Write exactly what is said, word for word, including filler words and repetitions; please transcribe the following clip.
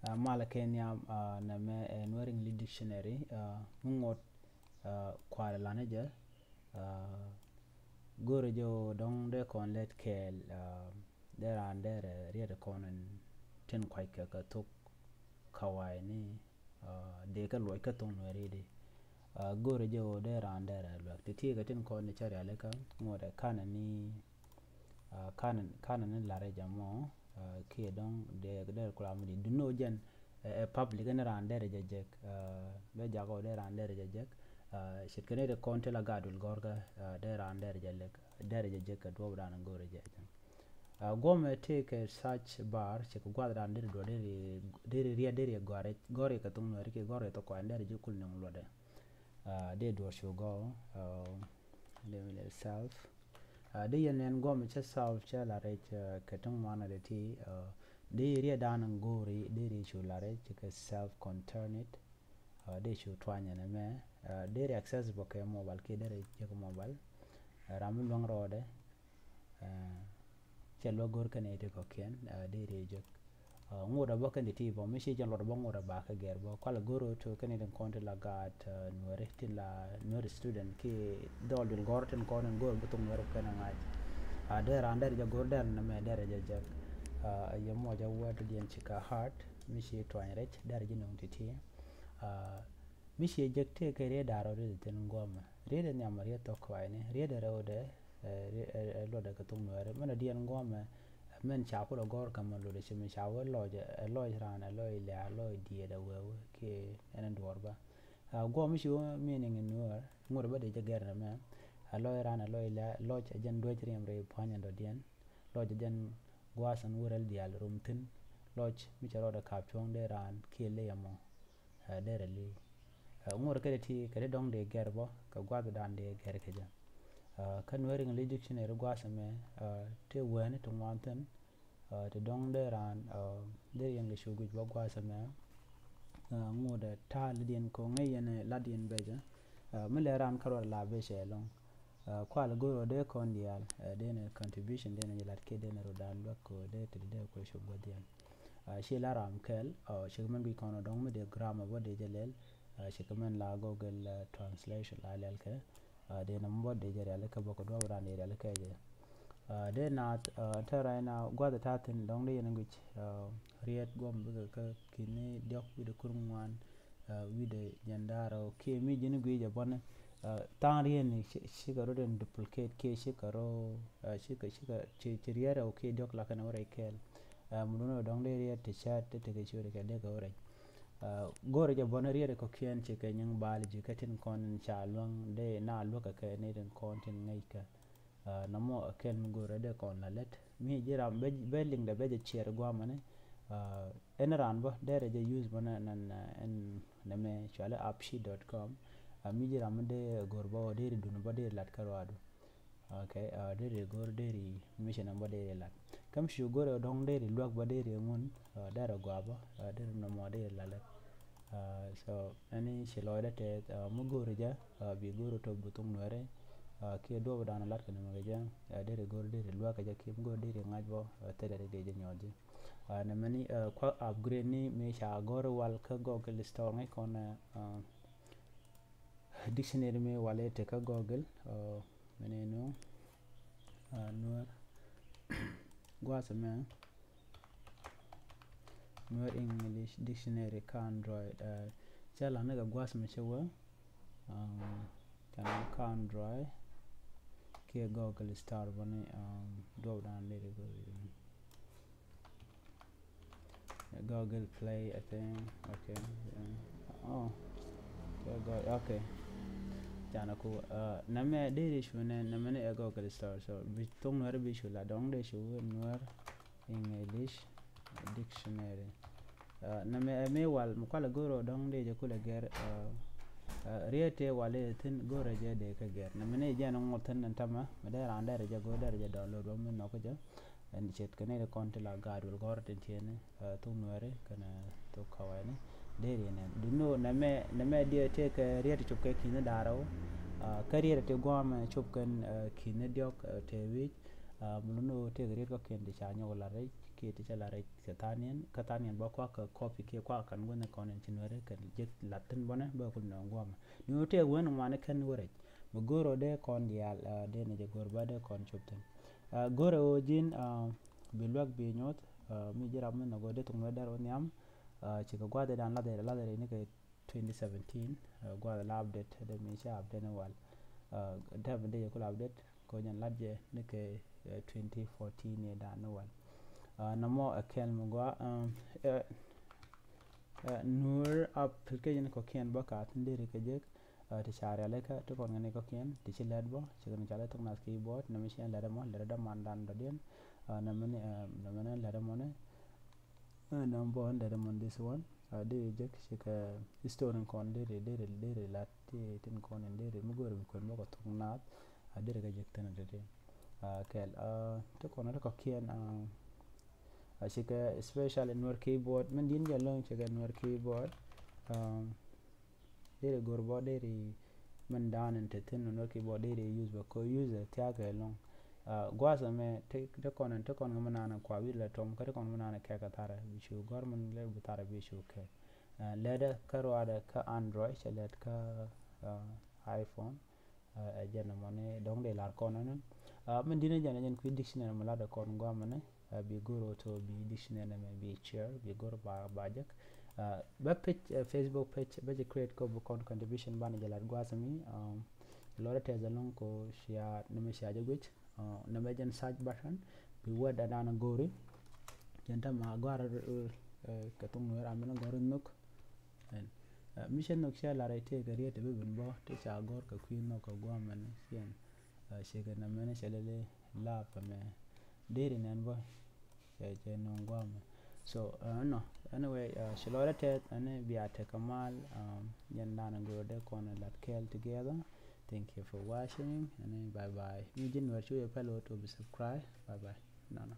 Malɛ kɛ nhiam nɛmɛ ɛ Nuer English Dictionary mi ŋot kualɛ lanɛ jɛ. Go̱rɛ jɛ ɣöö dɔ̱ŋ dee kɔn lät kɛɛl, dee raan derɛ riet kɔn in tin kuackɛ kɛ thok kawai ni dee kɛ luɔc kä thok Nuɛri di. Go̱rɛ jɛ ɣöö dee raan derɛ luɛk ti tiekɛ tin kɔn ni cä rialikä ŋotɛ kanɛ ni kanɛ ni larɛ jɛ mɔ. Kiɛ dɔ̱ŋ dee dee kula mi di duno jɛn ɛ public ni raan derɛ jɛ jek. Bɛ jakɔ dee raan derɛ jɛ jek. Ce̱tkɛ ni di kɔn ti la gat dul gɔrkä dee raan derɛ jɛ lek derɛ jɛ jek kɛ duɔp dan go̱rɛ jɛ jɛ. Guɔmɛ tëëkɛ search bar cɛ kɛ guath dan deri duɔ deri riet deri gɔri gɔri kɛ thok Nuɛri kiɛ gɔri thok kuan deri ji̱ kul niŋ luɔtdɛ. Dee duɔr cu gɔɔ dee mi lɛ self. Dee yɛn nɛn guɔmɛ cɛ self cɛ la rɛc kɛ ti ŋuan dee ti dee riet dan go̱ri deri cu la rɛc kɛ self contained. Dee cu tuany ɛn ɛmɛ deri accessible kɛ mobile kiɛ deri jek mobile. Ram mi luäŋ rɔɔdɛ cɛ luäk go̱r kɛn iti kɔ̱kiɛn dee ri jek. Ŋot a bä kɛn ti ti bä mi ci jɛn luɔt bä ŋot a ba kä gɛr bä kual a go̱r ro to kɛn iti kɔn ti la gaat Nuɛri ti la Nuɛri student ki dhɔl dul gɔr tin kɔn in go̱r bi thok Nuɛri kɛn a ŋa̱c. A dee ran dee ri jɛ go̱r dee ri nɛmɛ dee ri jɛ jek. A yɛ mɔc a word diɛn ci ka heart mi ci tuany rɛc dee ri jɛ nuŋ ti ti. Mi ciɛ jek tëë kɛ riet da̱r rɔ riet thin guɔmɛ riet ɛ nhiam riet thok kuayni riet ɛ rɛwdɛ. Ɛ luɔtdɛ kɛ thok Nuɛri mɛn ɛ diɛn guɔmɛ. Mɛn ca kulɛ gɔr kɛ mɛ lotdɛ ci mi ca wä lɔc ɛ lɔc raan ɛ lɔc lɛ̈ ɛ lɔc diet ɛ wee wee kiɛ ɛn ɛ duɔr bä. Guɔm mi ci wä meaning in Nuɛr ŋot bä dee jɛ gɛr nɛ mɛ. Ɛ lɔc raan ɛ lɔc lɛ̈ lɔc ɛ jɛn duec riɛm rɛy pua̱ny ɛn dɔ̱diɛn. Lɔc ɛ jɛn gua̱a̱th ɛn wä rɛl diaal rom thi̱n. Lɔc mi cɛ rɔɔdɛ ka̱p cuɔ̱ŋ dee raan kiɛ ley ɛmɔ. Dee rɛ li̱w ŋot kɛ ti kɛ ti dɔ̱ŋ dee gɛr bä kɛ gua̱th dan dee gɛr kɛ jɛ. Kä Nuer English Dictionary gua̱th ɛmɛ ti wääni ti ŋuan thi̱n. Ti dɔ̱ŋ dee raan dee riɛn kɛ cu guic bä gua̱th ɛmɛ. Ŋot ɛ ta̱a̱ lät yɛn ko̱ŋ ŋäc yɛn lat yɛn bɛcɛ. Mi lɛ raan kä ruɔt la becɛ ɛlɔ̱ŋ. Kual go̱r ɔ dee kɔn diaal dee ni contribution dee ni jilat kiɛ dee ni rudan luäk kɛ ɔ dee ti dee kuɛ cop gua̱diɛn. Ci la ram kɛl ci kɛ mɛn guic kɔn ɔ dɔ̱ŋ mi dee grammar bä dee jɛ lɛl. Ci kɛ mɛn la Google Translation la lɛl kɛ dee ni mɛ bä dee jɛ riali kɛ bä kɛ duɔp ran dee riali kɛ jɛ. Dee naath te rɛy na guath ta̱a̱ thi̱n dɔ̱ŋ dee yɛn guic riet guɔm bikɛ kä ki̱ni diɔ̱k wi̱dɛ kur ŋuan. Wi̱dɛ jɛn da̱rä kiɛ mi ji̱n guic ɛ bɔni. Tha̱a̱ŋ riet ni cikɛ rot in duplicate kiɛ cikɛ rot cikɛ cikɛ ci riet ɛ kiɛ diɔ̱k lakɛ ni wä rɛy kɛɛl. Mudun ɛ dɔ̱ŋ dee riet ti cät ti tekɛ ciöt kɛ dee kɛ wä rɛc. Go̱rɛ jɛ bɔni riet ɛ kɔ̱kiɛn cikɛ nyiŋ bal ji̱ kɛ tin kɔn in ca luäŋ dee na luäk kɛ kɛ ni tin kɔn tin ŋäc kɛ. Namɔ a kɛl mi go̱rɛ dee kɔn la lɛt mi ji̱ ram bɛ liŋdɛ bɛ jɛ ciɛɛr guamani. Ɛn ran bä derɛ jɛ use bä nɛ nɛ nɛ mɛ cuali apshi dot com. Mi ji̱ ram mi dee go̱r bä wä deri dun bä deri lat kä ruadu. Ok, deri go̱r deri mi ci nam bä deri lat. Kä mi ci go̱rɛ dɔ̱ŋ deri luak bä deri ŋun derɛ gua bä deri namɔ deri la lɛt. So ɛn ci lɔcdä tɛth mi go̱o̱ri jɛ bi go̱o̱ri tɔp bi thok Nuɛri. Kiɛ duɔp dan lat kɛ ni mɛ kɛ jɛ deri go̱o̱ri deri luak kɛ jɛ kiɛ mi go̱o̱ri deri ŋa̱c bɔ thilɛ ri gɛ jɛ nyɔɔth ji̱. Nɛ mɛni kua upgrade ni mi ca go̱o̱ri wal kä Google Store ŋäc kɔn dictionary mi wal i̱ tekä Google. Mɛni nu Nuɛr gua̱a̱th mɛ Nuer English Dictionary kä Android. Cä la̱t ni kɛ gua̱a̱th mi cä wä. Can kä Android kiɛ Google Store bä ni duɔp dan liri Google Play, I think. Okay. Oh. Okay. Can ku nɛ mɛ diri cu nɛ nɛ mɛ ni ɛ Google Store, so bi thok Nuɛr bi cu la dɔŋ dee cu Nuer English Dictionary. Nɛ mɛ ɛ mi wal mi kualɛ go̱r ɔ dɔ̱ŋ dee jɛ kulɛ gɛr. Riet tëë wal i̱ thi̱n go̱rɛ jɛ dee kä gɛr nɛ mɛ ni jɛ ni ŋuɔth thi̱n ni tämɛ mɛ dee raan dɛrɛ jɛ go̱r dɛrɛ jɛ download bä mi nhɔk jɛ. Ɛn ce̱tkɛ ni kɔn ti la gaat wal gɔ̱r tin tiɛni thok Nuɛri kɛnɛ thok kawayni. Dee riet nɛ duno nɛ mɛ nɛ mɛ diɛ tëë kɛ riet cop kɛ ki̱ni da̱rɛ wä. Kä riet ti guamɛ cop kɛn ki̱ni diɔk tëë wi̱c. Muluno tëë kɛ riet kɔkiɛn ti ca nyɔk la rɛc. kiɛ ti cɛ la rɛc kɛ tha̱a̱ŋ niɛn, kä tha̱a̱ŋ niɛn bä kuak kɛ copy kiɛ kuak kɛn guäth ni kɔn in ci Nuɛri kɛ jek la̱t thi̱n bä ni bä kul nööŋ guamɛ. Ni wä tëë wen ŋuani kɛn wä rɛc. Mi go̱o̱r ɔ dee kɔn diaal, ah, dee ni jɛ go̱o̱r bä dee kɔn cop thi̱n. Ah, go̱o̱rɛ ɣöö ji̱n, ah, bi luäk bi nyuɔ̱th, ah, mi ji̱ ram mi nhɔk ɣöö dee thok Nuɛr dee rɔ nhiam, ah, cikɛ gua̱a̱th dee dan lathɛ, lathɛ ni kɛ twenty seventeen, ah, gua̱a̱th la update, dee mi ca update ni wal. Ah, dee mi dee jɛ kul update, kɛ jɛn lat jɛ ni kɛ, eh, twenty fourteen ni dan ni wal. Ah, nɔmɔ ɛ kɛl mi gɔaa, um, eh, eh, Nuer application kɔ̱kiɛn bä ka thin deri kɛ jek, ah, ti ca rialikä, ti kɔn ŋäni kɔ̱kiɛn, ti ci lɛt bä, ci kɛn ca lɛ thok nath keyboard, nɛmɛ ci ɛn lɛt ɛmɔ, lɛt ɛdä man dan dɔ̱diɛn, ah, nɛmɛ ni, eh, nɛmɛ ni lɛt ɛmɔ ni, eh, nɛmɛ bä ɛn lɛt ɛmɔ ni this one, ah, deri jek, ci kɛ history kɔn deri, deri, deri lat, ti, tin kɔn in deri, mi go̱o̱ri bi kuɛn bä kɛ thok nath, ah, deri kɛ jek thin dɔ̱diɛn. Ah, kɛl, ah, ti kɔn ti kɔ̱kiɛn, ah, a cikɛ especially Nuer keyboard, min di̱n jɛ lo̱ŋ cikɛ Nuer keyboard. Um, deri go̱r bä deri min dan in te thin Nuer keyboard deri use bä ko use thiakɛ lo̱ŋ. Uh, gua̱a̱th ɛmɛ te, te kɔn, te kɔn ŋä mi naan kua bi lɛ tɔm, kä te kɔn mi naan kɛk a tharɛ bi cu gɔ̱r min lɛ bi tharɛ bi cu kɛk. Uh, lɛdɛ kä ruaadɛ kä Android cɛ lɛt kä, uh, iPhone. Ɛ jɛn ɛmɔ ni dɔ̱ŋ dee lar kɔn ɛnɛn. Min di̱n ɛ jɛn ɛ jɛn kui̱ dictionary mi lat ɛ kɔn guamɛ ni, bi go̱r ɔ to bi dictionary nɛmɛ bi share, bi go̱r ba, ba jek. Bä page, ɛ Facebook page bä jɛ create kɔ bi kɔn contribution banɛ jɛ lat gua̱a̱th mi. Lɔrɛ tɛth ɛlɔ̱ŋ kɔ cia nɛmɛ cia jɛ guic. Nɛmɛ jɛn search button bi word ɛ dan ɛ go̱ri. Jɛn tɛ ma gɔ̱a̱r, ɛ, kɛ thuŋ ni ram mi ni gɔ̱r nhök. Ɛn, ɛ, mi cɛ nhök cɛ lar ɛ tëë kɛ riet ti bi bin bä ti ca gɔ̱r kɛ kui̱ nhök kɛ guamɛ ni ciɛn. Ɛ, cɛ kɛ nɛmɛ ni cɛ lɛ lɛ lap ɛmɛ deri nɛn bä. Cɛ, cɛ nöŋ guamɛ. So, ɛ, nɔ, anyway, ɛ, ci lɔrɛ tɛth ɛn bia tekɛ mal, ɛ, jɛn dan ɛ go̱r dee kɔn ɛ lat kɛɛl together. Thank you for watching and bye bye. Mi ji̱n wɛr cu yɛ pɛl wä to bi subscribe. Bye bye. Nɔnɔ.